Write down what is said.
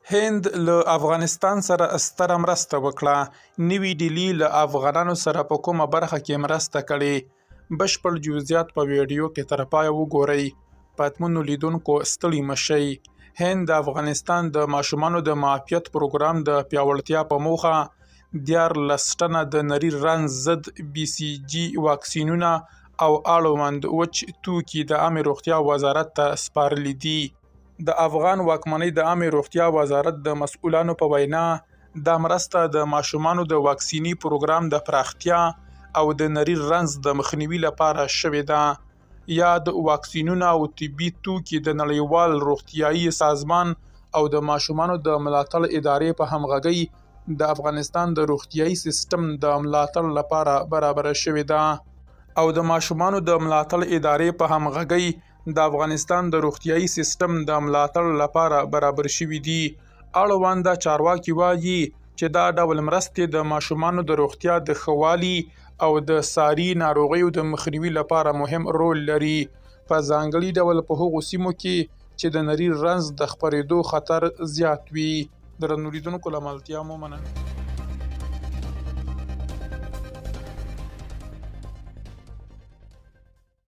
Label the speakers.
Speaker 1: هند له افغانستان سره ستره مرسته وکړه. نوي ډیلي له افغانانو سره په کومه برخه کې مرسته کړې؟ بشپړ جزئیات په ویډیو کې تر پایه وګورئ. پتمنو لیدونکو ستړي مه شئ. هند د افغانستان د ماشومانو د معافیت پروګرام د پیاوړتیا په موخه 13 ټنه د نري رنځ ضد بي سي جي واکسینونه او اړوند وچ توکي د عامې روغتیا وزارت ته سپارلي دي. د افغان واکمنۍ د عامې روغتیا وزارت د مسؤلانو په وینا، دا مرسته د ماشومانو د واکسیني پروګرام د پراختیا او د نري رنځ د مخنیوي لپاره شوې ده. یاد واکسینونه او طبي توکي د نړیوال روغتیايي سازمان او د ماشومانو د ملاتړ ادارې په همغږۍ د افغانستان د روغتیايي سیستم د ملاتړ لپاره برابره شوې ده. او د ماشومانو د ملاتړ ادارې په همغږۍ د افغانستان د روغتیايي سیستم د ملاتړ لپاره برابر شوي دي. اړونده چارواکي وايي چې دا ډول مرستې د ماشومانو د روغتیا د ښه والي او د ساري ناروغیو د مخنیوي لپاره مهم رول لري، په ځانګړي ډول په هغو سیمو کې چې د نري رنځ د خپرېدو خطر زیات وي. درنو لیدونکو له ملتیا مو مننه.